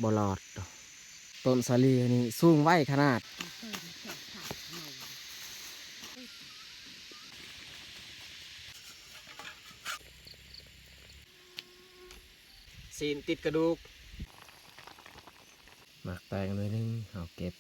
ບໍ່ລອດ. ຕົ້ນສາລີນີ້ສູງໄວຂະໜາດ. ຊີ້ນຕິດກະດູກ. ໝາກແຕງໜ່ວຍໜຶ່ງ ເຮົາເກັບ.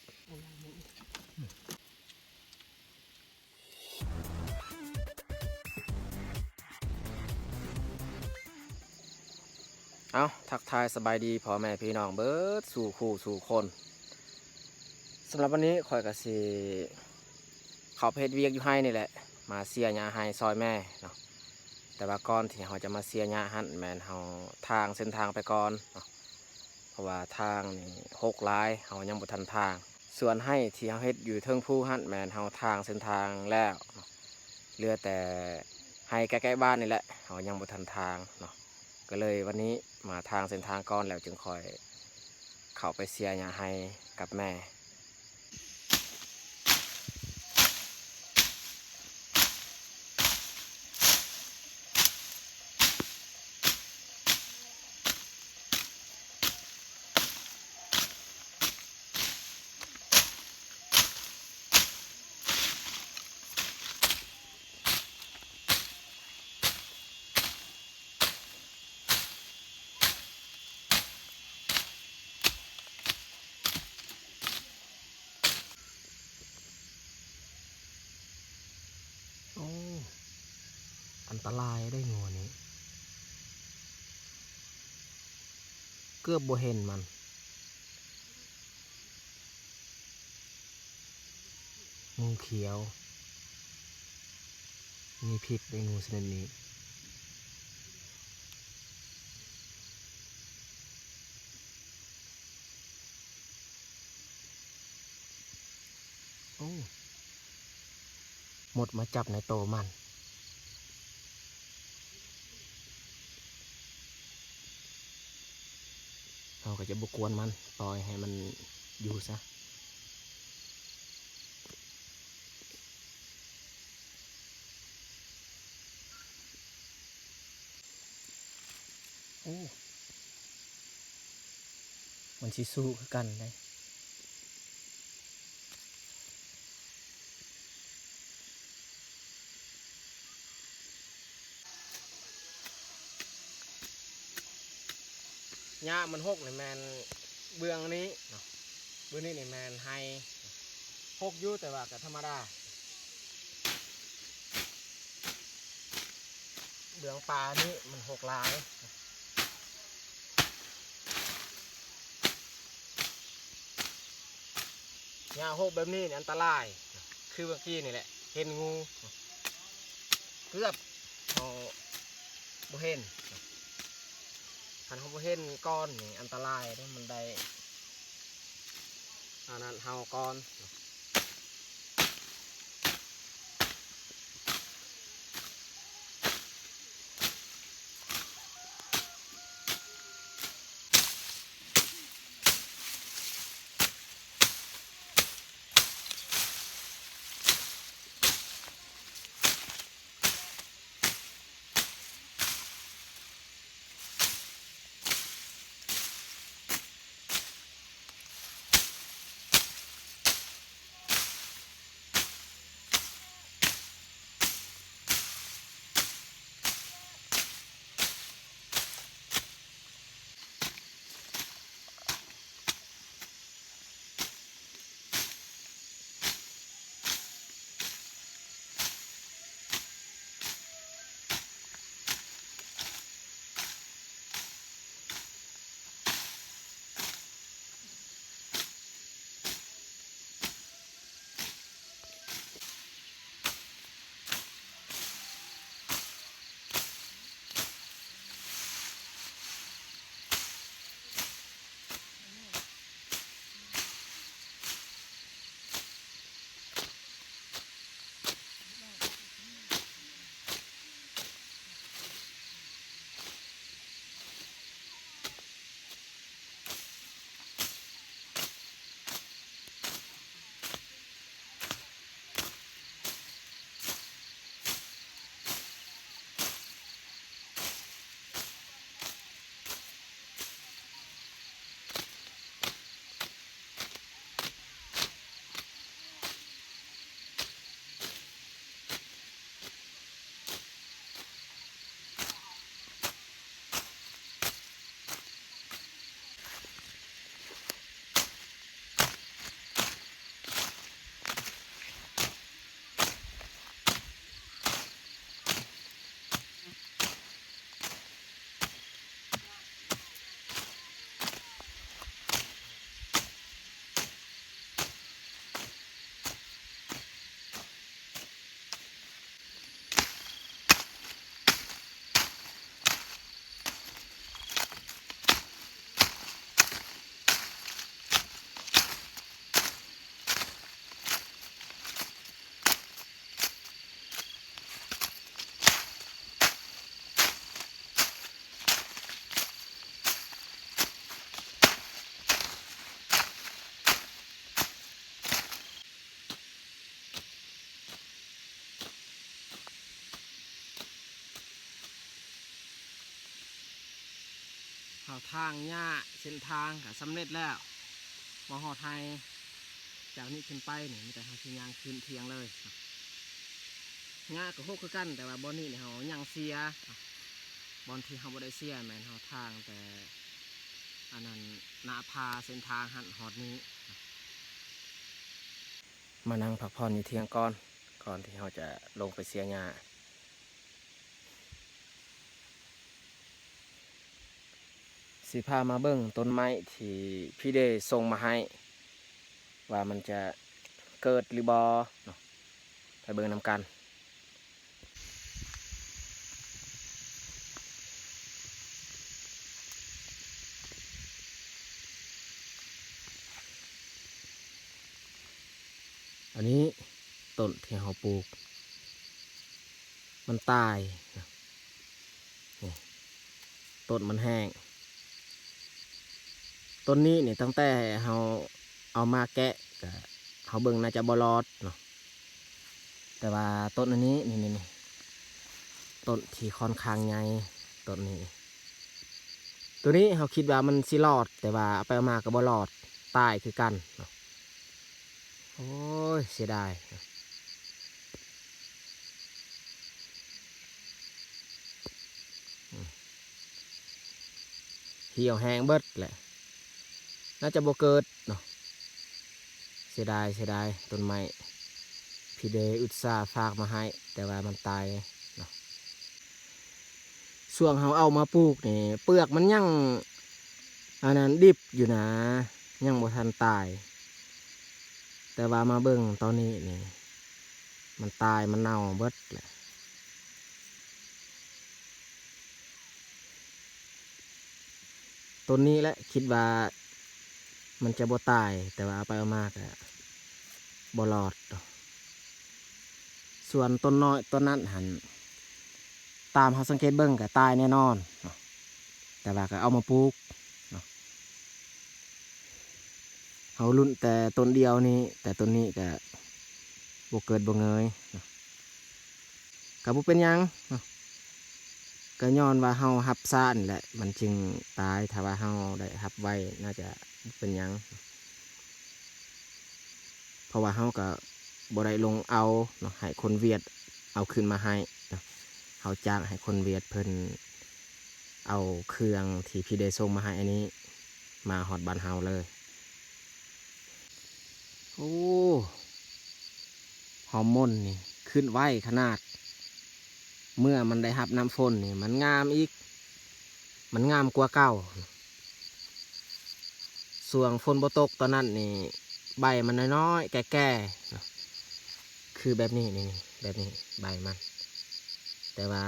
ເອົ້າ ທັກທາຍສະບາຍດີພໍ່ແມ່ພີ່ນ້ອງເບິດສູ່ຄູ່ສູ່ຄົນ. ສຳລັບວັນນີ້ຂ້ອຍກະຊິເຂົ້າໄປເຮັດວຽກຢູ່ໄຮ່ນີ້ແຫຼະ ມາເສຍຫຍ້າໄຮ່ຊ່ອຍແມ່ເນາະ. ແຕ່ວ່າກ່ອນທີ່ເຮົາຈະມາເສຍຫຍ້າຫັ້ນ ແມ່ນເຮົາຖາງເສັ້ນທາງໄປກ່ອນເນາະ ເພາະວ່າທາງນີ້ຮົກຫຼາຍ ເຮົາຍັງບໍ່ທັນຖາງ. ສ່ວນໄຮ່ທີ່ເຮົາເຮັດຢູ່ເທິງພູຫັ້ນ ແມ່ນເຮົາຖາງເສັ້ນທາງແລ້ວເນາະ ເຫຼືອແຕ່ໄຮ່ໃກ້ໆບ້ານນີ້ແຫຼະ ເຮົາຍັງບໍ່ທັນຖາງເນາະ. ກໍເລີຍວັນນີ້ມາຖາງເສັ້ນທາງກ່ອນ ແລ້ວຈຶ່ງຄ່ອຍເຂົ້າໄປເສຍຫຍ້າໄຮ່ກັບແມ່. ໂອ້ ອັນຕະລາຍເດ້ງົວນີ້ ເກືອບບໍ່ເຫັນມັນ. ງູຂຽວ ມີພິດໃນງູຊະນິດນີ້. ໂອ້ ມົດມາຈັບໃນໂຕມັນ. ເຮົາກໍຈະບໍ່ກວນມັນ ປ່ອຍໃຫ້ມັນຢູ່ຊະ. ໂອ້ ມັນຊິສູ້ຄືກັນເດ້. ຫຍ້າມັນຮົກນີ້ແມ່ນເບື້ອງນີ້ເນາະ ເບື້ອງນີ້ນີ້ແມ່ນໄຮ່ ຮົກຢູ່ ແຕ່ວ່າກໍທຳມະດາ. ເບື້ອງປ່ານີ້ມັນຮົກຫຼາຍ. ຫຍ້າຮົກແບບນີ້ນີ້ອັນຕະລາຍ ຄືເມື່ອກີ້ນີ້ແຫຼະ ເຫັນງູ ເກືອບເຮົາບໍ່ເຫັນ. ຄັນເຮົາບໍ່ເຫັນກ່ອນນີ້ອັນຕະລາຍເດ້ ມັນໄດ້ອັນນັ້ນເຮົາກ່ອນ. ໂ ເຮົາຖາງຫຍ້າເສັ້ນທາງກໍສຳເລັດແລ້ວ ມາຮອດໄຮ່. ຈາກນີ້ຂຶ້ນໄປນີ້ ມີແຕ່ເຮົາຊິຍ່າງຂຶ້ນທຽງເລີຍ. ຫຍ້າກໍຮົກຄືກັນ ແຕ່ວ່າບ່ອນນີ້ນີ້ເຮົາຍັງເສຍ. ບ່ອນທີ່ເຮົາບໍ່ໄດ້ເສຍແມ່ນເຮົາຖາງແຕ່ອັນນັ້ນ ໜ້າຜາເສັ້ນທາງຫັ້ນຮອດນີ້. ມານັ່ງພັກຜ່ອນຢູ່ທຽງກ່ອນ ກ່ອນທີ່ເຮົາຈະລົງໄປເສຍຫຍ້າ. ຊິພາມາເບິ່ງຕົ້ນໄມ້ທີ່ພີ່ເດສົ່ງມາໃຫ້ ວ່າມັນຈະເກີດຫຼືບໍ່ເນາະ ໄປເບິ່ງນຳກັນ. ອັນນີ້ຕົ້ນທີ່ເຮົາປູກ ມັນຕາຍ ນີ້ ຕົ້ນມັນແຫ້ງ. ຕົ້ນນີ້ນີ້ ຕັ້ງແຕ່ເຮົາເອົາມາແກະ ກະເຮົາເບິ່ງໜ້າຈະບໍ່ລອດເນາະ. ແຕ່ວ່າຕົ້ນອັນນີ້ ນີ້ ນີ້ ນີ້ ຕົ້ນທີ່ຄ່ອນຂ້າງໃຫຍ່ ຕົ້ນນີ້. ໂຕນີ້ເຮົາຄິດວ່າມັນຊິລອດ ແຕ່ວ່າເອົາໄປເອົາມາກໍບໍ່ລອດ ຕາຍຄືກັນເນາະ. ໂອ້ຍ ເສຍດາຍ. ຫ່ຽວແຫ້ງເບິດແຫຼະ ໜ້າຈະບໍ່ເກີດເນາະ. ເສຍດາຍ ເສຍດາຍ ຕົ້ນໄມ້ ພີ່ເດອຸດສາຝາກມາໃຫ້ ແຕ່ວ່າມັນຕາຍເນາະ. ຊ່ວງເຮົາເອົາມາປູກນີ້ ເປືອກມັນຍັງ ອັນນັ້ນ ດິບຢູ່ນະ ຍັງບໍ່ທັນຕາຍ. ແຕ່ວ່າມາເບິ່ງຕອນນີ້ນີ້ ມັນຕາຍ ມັນເນົ່າເບິດແຫຼະ. ຕົ້ນນີ້ແຫຼະ ຄິດວ່າມັນຈະບໍ່ຕາຍ ແຕ່ວ່າເອົາໄປເອົາມາກະບໍ່ລອດ. ສ່ວນຕົ້ນນ້ອຍຕົ້ນນັ້ນຫັ້ນ ຕາມເຮົາສັງເກດເບິ່ງກະຕາຍແນ່ນອນເນາະ ແຕ່ວ່າກະເອົາມາປູກເນາະ. ເຮົາລຸ້ນແຕ່ຕົ້ນດຽວນີ້ ແຕ່ຕົ້ນນີ້ກະບໍ່ເກີດບໍ່ເງີຍເນາະ. ກະບໍ່ເປັນຫຍັງເນາະ ກະຍ້ອນວ່າເຮົາຮັບຊ້ານີ້ແຫຼະ ມັນຈຶ່ງຕາຍ. ຖ້າວ່າເຮົາໄດ້ຮັບໄວ ໜ້າຈະບໍ່ເປັນຫຍັງ ເພາະວ່າເຮົາກະບໍ່ໄດ້ລົງເອົາເນາະ ໃຫ້ຄົນຫວຽດເອົາຂຶ້ນມາໃຫ້ເນາະ. ເຮົາຈ້າງໃຫ້ຄົນຫວຽດເພິ່ນເອົາເຄື່ອງທີ່ພີ່ເດສົ່ງມາໃຫ້ອັນນີ້ ມາຮອດບ້ານເຮົາເລີຍ. ໂອ້ ຮອກມົນນີ້ຂຶ້ນໄວຂະໜາດ ເມື່ອມັນໄດ້ຮັບນ້ຳຝົນນີ້ ມັນງາມອີກ ມັນງາມກວ່າເກົ່າ. ຊ່ວງຝົນບໍ່ຕົກຕອນນັ້ນນີ້ ໃບມັນນ້ອຍໆ ແກ່ໆ ຄືແບບນີ້ ນີ້ ນີ້ ແບບນີ້ ໃບມັນ. ແຕ່ວ່າ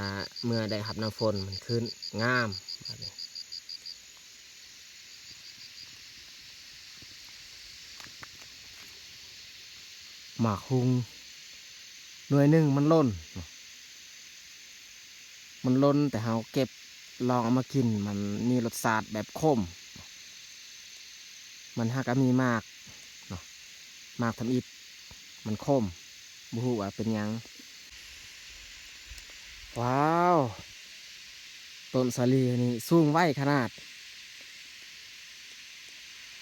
ເມື່ອໄດ້ຮັບນ້ຳຝົນ ມັນຂຶ້ນງາມບາດນີ້. ໝາກຫຸ່ງໜ່ວຍໜຶ່ງມັນຫຼົ່ນ ມັນຫຼົ່ນ ແຕ່ເຮົາເກັບລອງເອົາມາກິນ ມັນມີລົດຊາດແບບຂົມ. ມັນຫາກະມີໝາກເນາະ ໝາກທຳອິດ ມັນຂົມ ບໍ່ຮູ້ວ່າເປັນຫຍັງ. ວ້າວ ຕົ້ນສາລີນີ້ສູງໄວຂະໜາດ.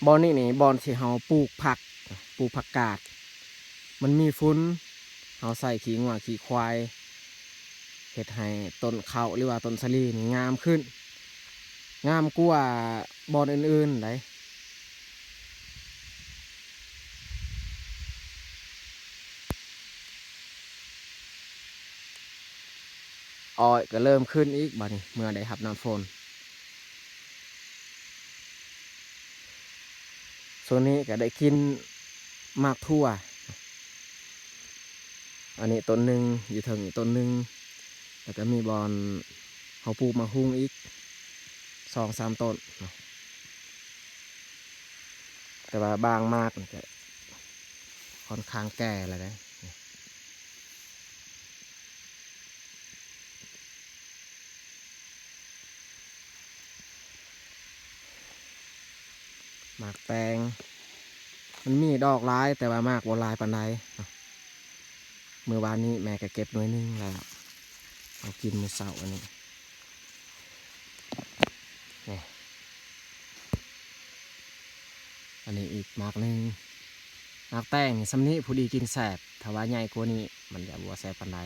ບ່ອນນີ້ນີ້ ບ່ອນທີ່ເຮົາປູກຜັກ ປູກຜັກກາດ ມັນມີຝຸ່ນ ເຮົາໃສ່ຂີ້ງົວຂີ້ຄວາຍ ເຮັດໃຫ້ຕົ້ນເຂົ້າ ຫຼືວ່າຕົ້ນສາລີນີ້ງາມຂຶ້ນ ງາມກວ່າບ່ອນອື່ນໆໃດ. ອ້ອຍກໍເລີ່ມຂຶ້ນອີກບາດນີ້ ເມື່ອໄດ້ຮັບນ້ຳຝົນ. ຊ່ວງນີ້ກໍໄດ້ກິນໝາກຖົ່ວ ອັນນີ້ຕົ້ນໜຶ່ງ ຢູ່ເທິງອີກຕົ້ນໜຶ່ງ ແລ້ວກໍມີບ່ອນເຮົາປູກໝາກຫຸ່ງອີກສອງສາມຕົ້ນເນາະ. ແຕ່ວ່າບາງໝາກນີ້ກໍຄ່ອນຂ້າງແກ່ແລ້ວເດ້. ໝາກແຕງ ມັນມີດອກຫຼາຍ ແຕ່ວ່າໝາກບໍ່ຫຼາຍປານໃດເນາະ. ມື້ວານນີ້ແມ່ກໍເກັບໜ່ວຍໜຶ່ງແລ້ວ ເອົາກິນມື້ເຊົ້າອັນນີ້. ນີ້ ນີ້ອີກໝາກໜຶ່ງ. ໝາກແຕງນີ້ສ່ຳນີ້ພໍດີກິນແຊບ, ຖ້າວ່າໃຫຍ່ກວ່ານີ້ມັນຈະບໍ່ແຊບປານໃດ.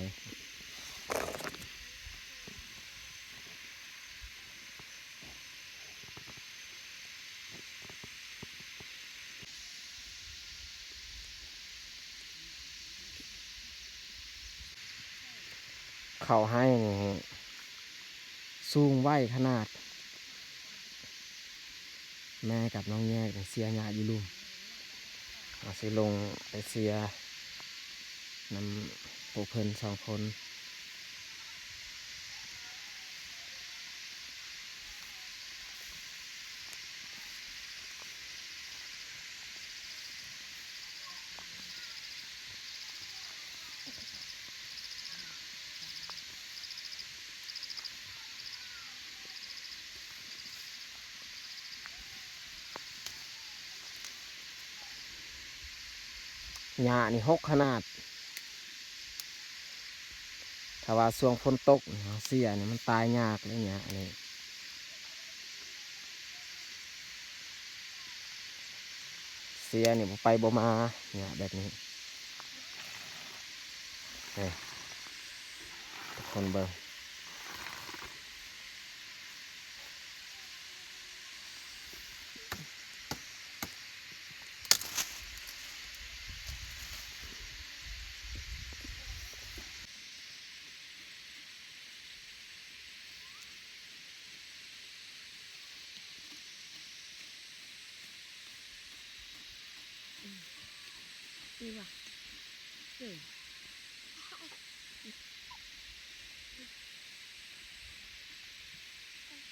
ເຂົ້າໄຮ່ນີ້ສູງໄວຂະໜາດ. ແມ່ກັບນ້ອງແຍກນີ້ເສຍຫຍ້າຢູ່ລຸ່ມ, ເຮົາຊິລົງໄປເສຍນຳພວກເພິ່ນສອງຄົນ. ຫຍ້ານີ້ຮົກຂະໜາດ, ຖ້າວ່າຊ່ວງຝົນຕົກນີ້ເຮົາເສຍນີ້ມັນຕາຍຍາກເດ້ຫຍ້ານີ້. ເສຍນີ້ບໍ່ໄປບໍ່ມາ ຫຍ້າແບບນີ້. ນີ້ ທຸກຄົນເບິ່ງ.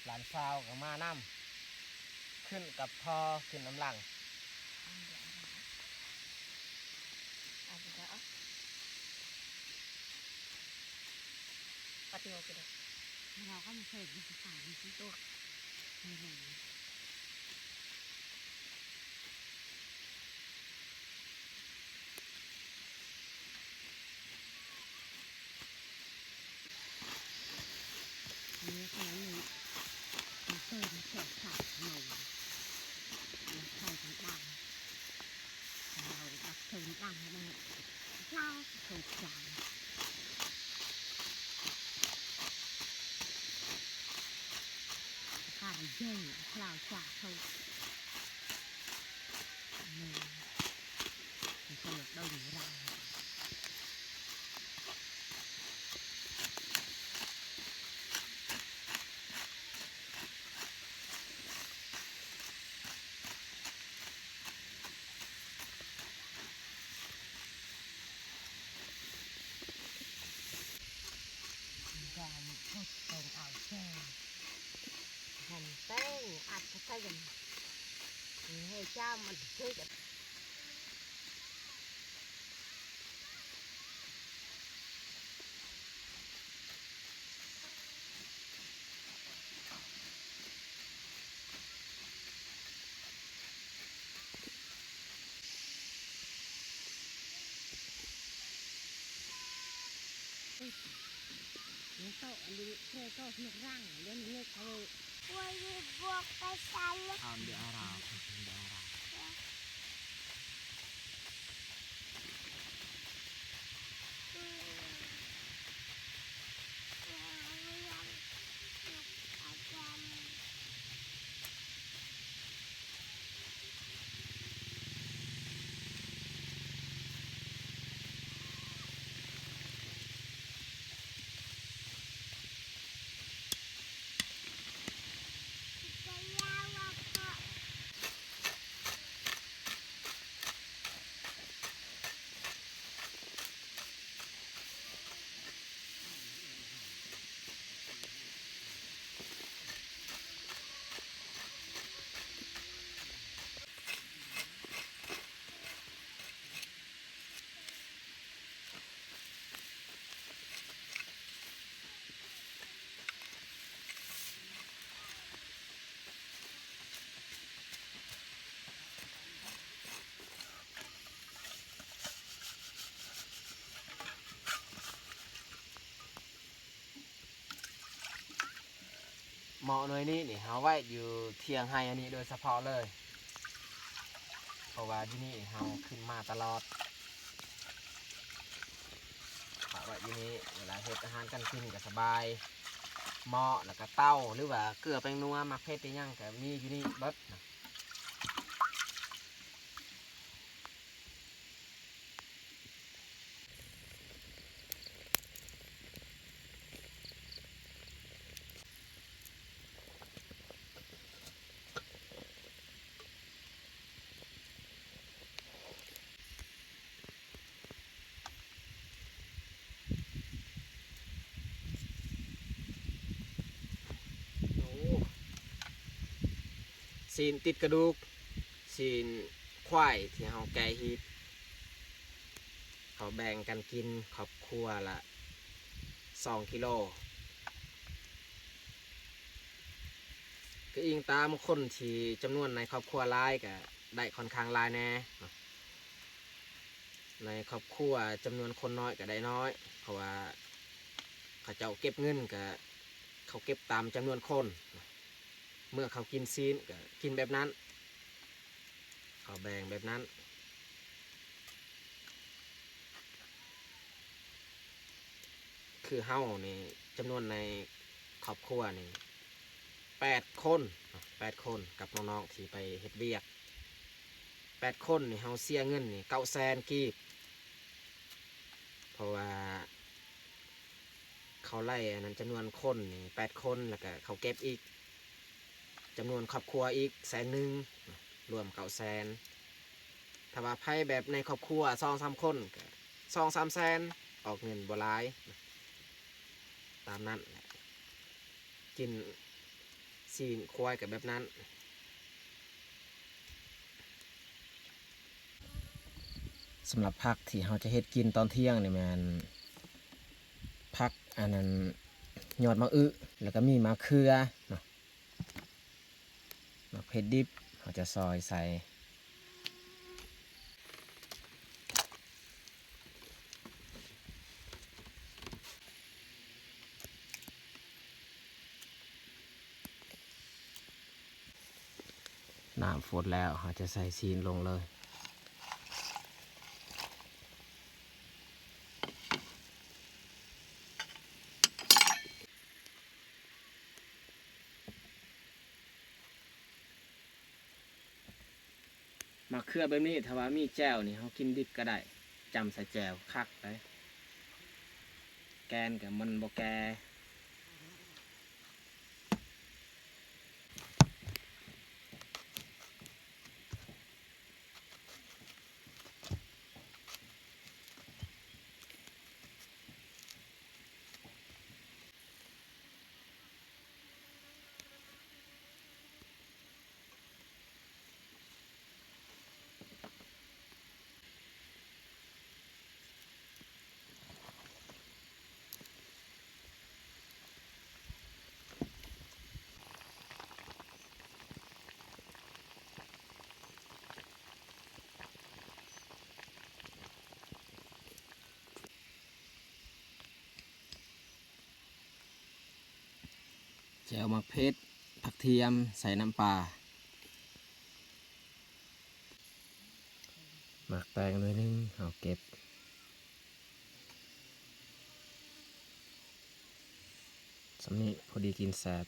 ຫຼານສາວກໍມານຳ, ຂຶ້ນກັບພໍ່ ຂຶ້ນນຳຫຼັງ. ເໝາະໜ່ວຍນີ້ນີ້ ເຮົາໄວ້ຢູ່ທ່ຽງໄຮ່ອັນນີ້ໂດຍສະເພາະເລີຍ. ພາະວ່າຢູ່ນີ້ເຮົາຂຶ້ນມາຕະຫຼອດ ຝາກໄວ້ຢູ່ນີ້ ເວລາເຮັດອາຫານການກິນກໍສະບາຍ ໝໍ້ ແລ້ວກໍເຕົາ ຫຼືວ່າເກືອແປ້ງນົວ ໝາກເຜັດອີ່ຫຍັງກໍມີຢູ່ນີ້ເບິດ. ໂອ້ ຊີ້ນຕິດກະດູກ ຊີ້ນຄວາຍທີ່ເຮົາແກະຮີດ ເຂົາແບ່ງກັນກິນຄອບຄົວລະສອງກິໂລ ກໍອີງຕາມຄົນທີ່ຈຳນວນໃນຄອບຄົວຫຼາຍກໍໄດ້ຄ່ອນຂ້າງຫຼາຍແດ່ເນາະ. ໃນຄອບຄົວຈຳນວນຄົນນ້ອຍກໍໄດ້ນ້ອຍ ເພາະວ່າເຂົາເຈົ້າເກັບເງິນກໍ ເຂົາເກັບຕາມຈຳນວນຄົນ ເມື່ອເຂົາກິນຊີ້ນກໍກິນແບບນັ້ນ ເຂົາແບ່ງແບບນັ້ນ. ຄືເຮົານີ້ ຈຳນວນໃນຄອບຄົວນີ້ແປດຄົນເນາະ ແປດຄົນກັບນ້ອງໆທີ່ໄປເຮັດວຽກ ແປດຄົນນີ້ເຮົາເສຍເງິນນີ້ເກົ້າແສນກີບ ເພາະວ່າເຂົາໄລ່ອັນນັ້ນ ຈຳນວນຄົນນີ້ແປດຄົນ ແລ້ວກະເຂົາເກັບອີກ ຈຳນວນຄອບຄົວອີກແສນໜຶ່ງ ລວມເກົ້າແສນ. ຖ້າວ່າໃຜແບບໃນຄອບຄົວສອງສາມຄົນ ກໍສອງສາມແສນ ອອກເງິນບໍ່ຫຼາຍ ຕາມນັ້ນແຫຼະ ກິນຊີ້ນຄວາຍກໍແບບນັ້ນ. ສຳລັບຜັກທີ່ເຮົາຈະເຮັດກິນຕອນທ່ຽງນີ້ແມ່ນຜັກອັນນັ້ນ ຍອດໝາກອຶ ແລ້ວກໍມີໝາກເຂືອເນາະ. ໝາກເຜັດດິບ ເຮົາຈະຊອຍໃສ່ ນ້ຳຟົດແລ້ວ ເຮົາຈະໃສ່ຊີ້ນລົງເລີຍ. ໝາກເຂືອແບບນີ້ ຖ້າວ່າມີແຈ່ວນີ້ ເຮົາກິນດິບກໍໄດ້ ຈ້ຳໃສ່ແຈ່ວ ຄັກເລີຍ ແກນກໍມັນບໍ່ແກ່. ແຈ່ວໝາກເຜັດ ຜັກທຽມ ໃສ່ນ້ຳປາ ໝາກແຕງໜ່ວຍໜຶ່ງ ເຮົາເກັບ ສ່ຳນີ້ພໍດີກິນແຊບ.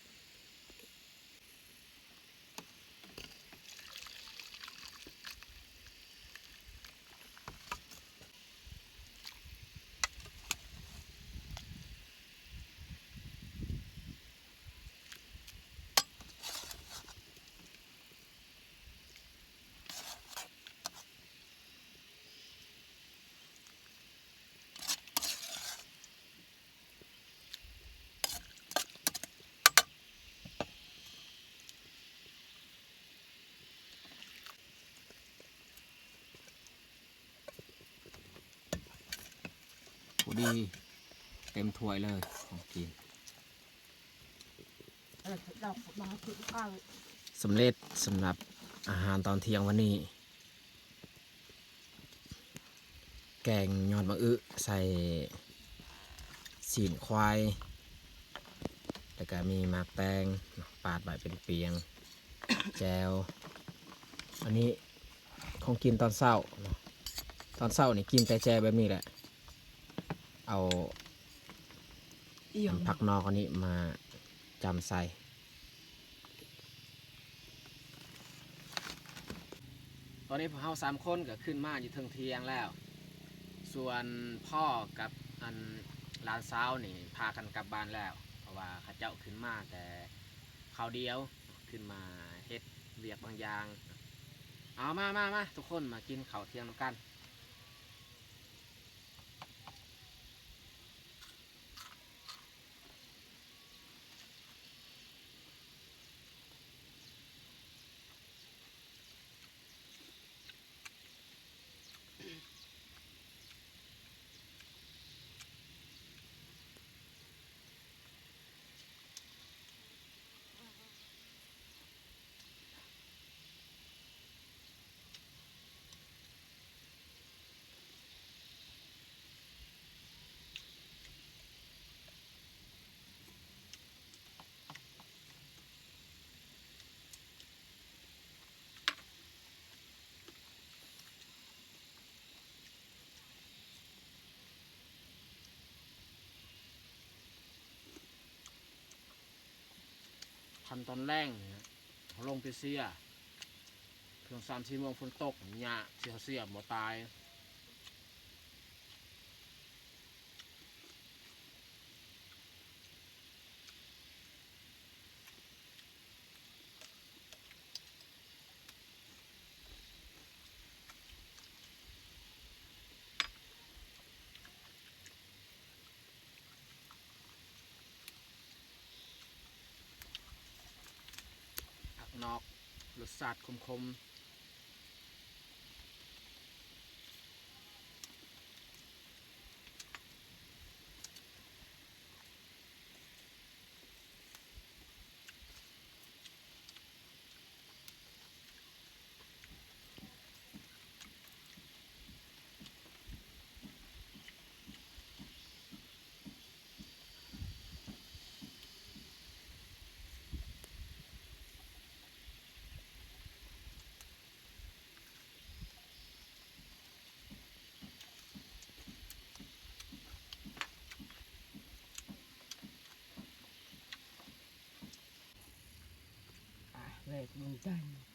ພໍດີເຕັມຖ້ວຍເລີຍຂອງກິນ. ສຳເລັດສຳລັບອາຫານຕອນທ່ຽງວັນນີ້ ແກງຍອດໝາກອຶ ໃສ່ຊີ້ນຄວາຍ ແລ້ວກະມີໝາກແຕງ ປາດໄວ້ເປັນປຽງ ແຈ່ວ ອັນນີ້ ຂ ຂອງກິນຕອນເຊົ້າເນາະ ຕອນເຊົ້ານີ້ກິນແຕ່ແຈ່ວແບບນີ້ແຫຼະ ເອົາ ອີ່ຫຍັງ ອັນຜັກນອກອັນນີ້ມາຈ້ຳໃສ່. ຕອນນີ້ພວກເຮົາສາມຄົນກໍຂຶ້ນມາຢູ່ເທິງຖຽງແລ້ວ ສ່ວນພໍ່ກັບອັນຫຼານສາວນີ້ພາກັນກັບບ້ານແລ້ວ ເພາະວ່າເຂົາເຈົ້າຂຶ້ນມາແຕ່ຄາວດຽວ ຂຶ້ນມາເຮັດວຽກບາງຢ່າງ. ເອົາ ມາ ມາ ມາ ທຸກຄົນມາກິນເຂົ້າທ່ຽງນຳກັນ. ຄັນຕອນແລງນີ້ ເຮົາລົງໄປເຊຍ ເຖິງສາມສີ່ໂມງຝົນຕົກ ຍາກຊິເຮົາເຊຍບໍ່ຕາຍ. ຜັກນອກ ລົດຊາດຂົມໆ. ອ່ະ ແລກມັນໄດ້